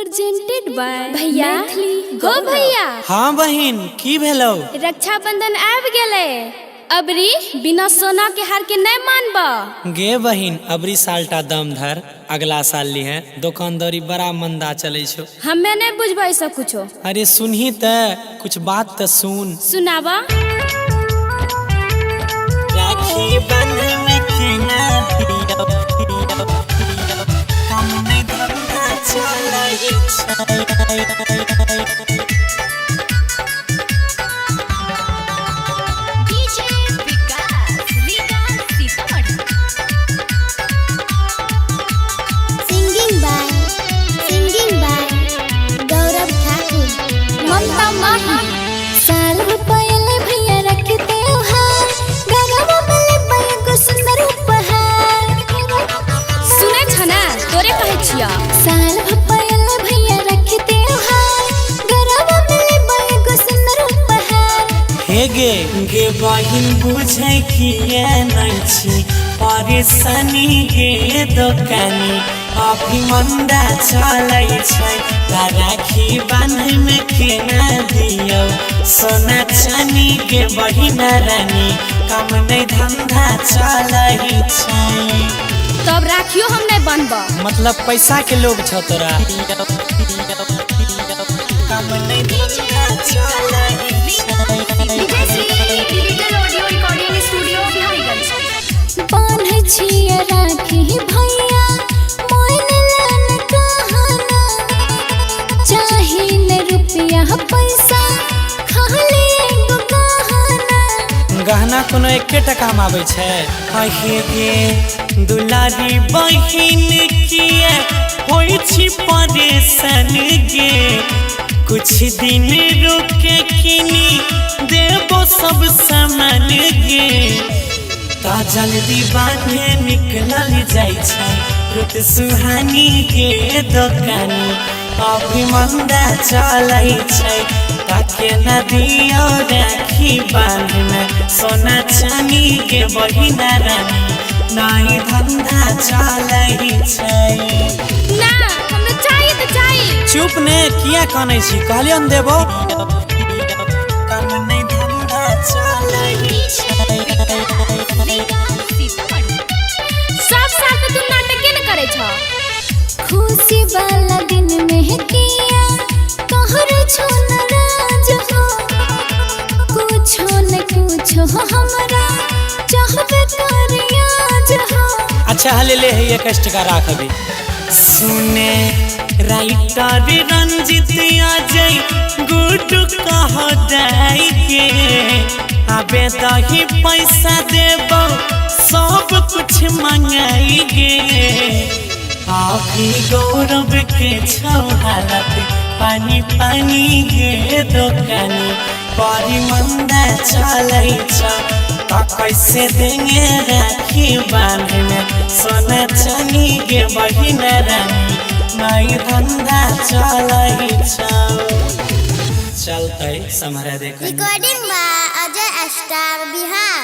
Presented by भैया गो भैया। हाँ बहिन, की भेलौ? रक्षाबंधन आबि गेलै, अबरी बिना सोना के हार के नहीं मानब। गे बहिन, अबरी सालटा दम धर, अगला साल लिहे। दोकानदारी बड़ा मंदा चलै छौ। हमे नहीं बुझबै सब कुछो। अरे सुनही त, कुछ बात त सुन। सुनावा। राखी बंधन में केना दियौ, हम नहि धंधा चलै छै। DJ Vikas Riga Sitamarhi. Singing by Gaurav Thakur, Mamta Mahi. साल पहले भैया रख त्योहार, गरबा में लेबै एगो सुंदर उपहार। सुनै छ ना, तोरे कहै छियौ। साल पहले भैया रख त्योहार, गरबा में लेबै एगो सुंदर उपहार। हे गे गे बहिन, बुझै किए नहि छी परेशानी गे? दोकानी अभी मंदा चलै छै, ता राखी बान्है में केना दियौ सोना चानी गे बहिना रानी, काम नहि धंधा चलै छै। तब राखियो हम नहीं बनब। मतलब पैसा के लोभ छौ तोरा? काम नहि धंधा चलै छै। Vijay Shri digital audio recording studio, Bihariganj. बान्है छियै राखी भैया, मोन लन कहाना, चाही न रुपया पैसा, खाली एगो गहना। गहना कोनो एके टका में आबै छै? हे गे दुलारी बहिन, किए होइ छी परेशान गे? कुछ दिन रुके, किनी देबो सब सामान गे। ता जल्दी बान्हे निकलल जाइ छै रुत सुहानी गे, दोकानी अभी मंदा चलै छै, ता केना दियौ राखी बान्हमे सोना चानी गे बहिना रानी, नहीं धंधा चलै छै। ना, हमरा चाहिए तऽ चाहिए। चुप ने, किया कानै छी? कहलियौ ने देबो। काम नहि धंधा चलै डीजे विकास रीगा सीतामढ़ी। सब साल तऽ तू नाटके न करै छ। खुशी वाला दिन में किया तोहर छो नाराज हो? कुछो न कुछो हमरा चाहबे कर आज हो। अच्छा, हले ले, है 21 टका राख। अभी सुने, राइटर रंजित अजय गुड्डू कह जाय के आबे दही पैसा देबो, सब कुछ मंगाई गे। अभी गौरव के छौ हालत पानी पानी गे, दोकानी बड़ी मंदा चलै छ, त कैसे देंगे राखी बांधने सोना चानी गे बहिना रानी, नहीं धंधा चलै छ। चलतै, सम्हरा देख। Recording by Ajay star, Bihar.